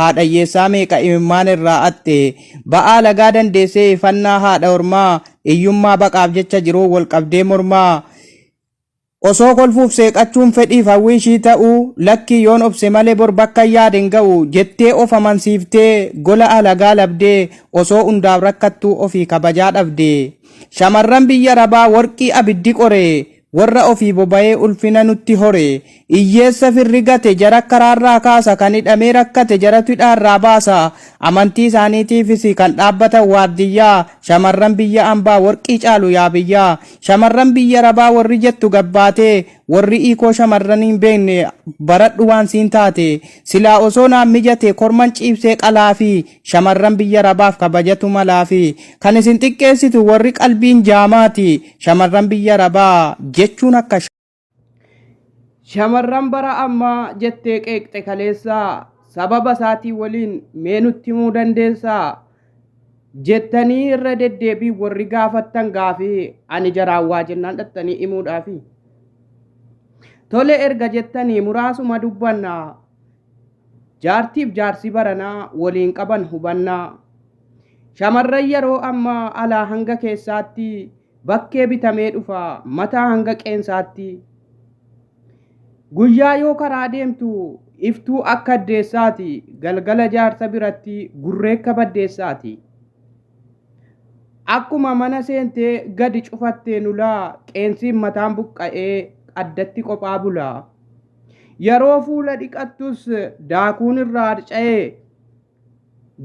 Haadha hiyyeessaa meeqa imimmaan irraa atte. Ba'aa lagaa dandeessee ifannaa haadha ormaa. Hiyyummaa baqaaf jecha jiruu wal qabdee mormaa. Osoo kolfuuf seeqachuun fedhiif hawwii ishii ta'uu, lakkii yoon obse malee bor bakkan yaade hin ga'u jettee of amansiiftee gola alagaa labdee osoo hundaaf rakkattuu ofii kabajaa dhabde. Shamarran biyya Arabaa worqii abiddi qore, warra ofii boba'ee ulfina nutti hore. Hiyyeessa firri gate jara karaarraa kaasa, kan hidhamee rakkate jaratu hidhaarraa baasa. Amantii isaaniitiifis kan dhaabbatan waardiyyaa, shamarran biyya ambaa worqii caalu yaa biyyaa. Shamarran biyya Arabaa warri jettu gabbaatee, warri hiikoo shamarranii hin beekne baradhu waan siin taate. Silaa osoo naan mijate korman ciibsee qalaafi, shamarran biyya Arabaaf kabajatu malaafi. Kan isin xiqqeessitu warri qalbiin jaamaati, shamarran biyya Arabaa jechuun akka. Shamarran bara ammaa jettee qeeqxe kaleessaa, sababa isaatii waliin mee nutti himuu dandeessaa? Jettanii irra deddeebiin warri gaafattan gaafii ani jaraan waa jennaan dhattanii himuudhaafi. Tole erga jettanii muraasuma dubbanna. Jaartiif jaarsi baranaa waliin qaban hubannaa. Shamarran yeroo ammaa alaa hanga keessaatti bakkee bitamee dhufa mataa hanga qeensaatti. Guyyaa yoo karaa deemtu iftuu akka addeessaati, galgala jaarsa biratti gurreekka baddeessaati. Akkuma mana seentee gadi cufatteen ulaa, qeensiin mataan buqqa'ee addatti qophaa bula. Yeroo fuula dhiqattus daakuun irraa harca'ee,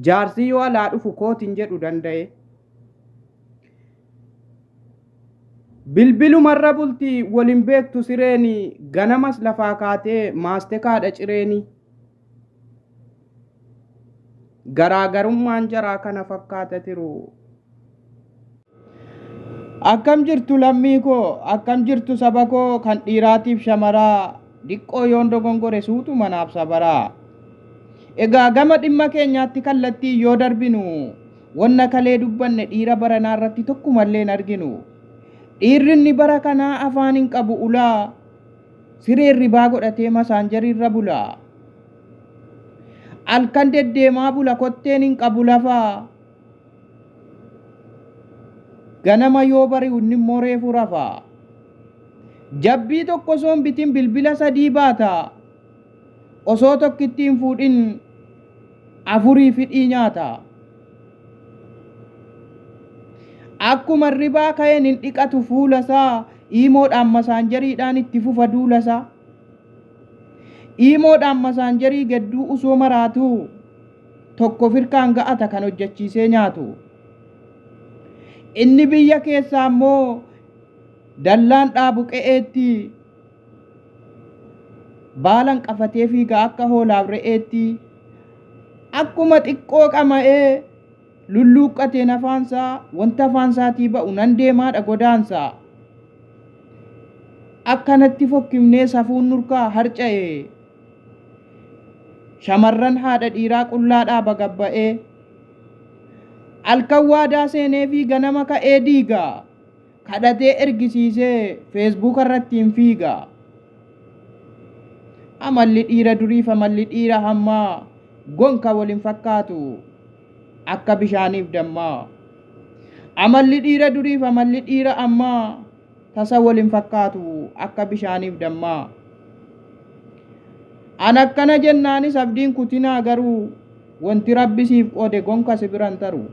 jaarsi yoo alaa dhufu kootin jedhu danda'e. Bilbilumarra bulti wal hin beektu sireeni, ganamas lafaa kaatee maastekaadha cireeni. Garaagarummaan jaraa kana fakkaata tiru. Akkam jirtu lammii koo, akkam jirtu saba koo kan dhiiraatiif shamaraa, diqqoo yoon dogongore suutuma naaf sabaraa. Egaa gama dhimma keenyaatti kallattiin yoo darbinu, wanna kalee dubbanne dhiira baranaa irratti tokkumallee hin arginu. Dhiirri inni bara kanaa afaan hin qabu ulaa, siree hirribaa godhatee masaanjarii irra bula. Halkan deddeemaa bula kotteen hin qabu lafaa. Ganama yoo bari'u inni immoo reefu rafa. Jabbii tokko osoo hin bitin bilbila sadii baata. Osoo tokkitti hin fuudhin afurii fidhii nyaata. Akkuma hirribaa ka'een hin dhiqatu fuula isaa, iimoodhaan masaanjariidhaan itti fufa duula isaa. Iimoodhaan masaanjarii gedduu usoo maraatuu tokko firkaan ga'ata kan hojjechiisee nyaatu. Inni biyya keessaa immoo dallaan dhaabu qe'eetti baalan qafatee fiiga akka hoolaaf re'eetti. Akkuma xiqqoo qama'ee lulluuqqateen afaansaa wanta afaansaatii ba'u nan deemaadha godaansa. Akkanatti fokkifnee safuun nurkaa harca'e. Shamarran haadha dhiiraa qullaa dhaaba gabba'ee. Halkan waadaa seeneefii ganama ka'ee diiga. Kadhatee ergisiisee feesbuuka irratti hin fiiga. Amalli dhiira duriif amalli dhiira hammaa gonka wal hin fakkaatu akka bishaaniif dammaa. Amalli dhiira duriif amalli dhiira ammaa tasa wal hin fakkaatu akka bishaaniif dammaa. An akkana jennaanis abdiin kutinaa garuu wanti Rabbi siif qoode gonka si bira hin taru.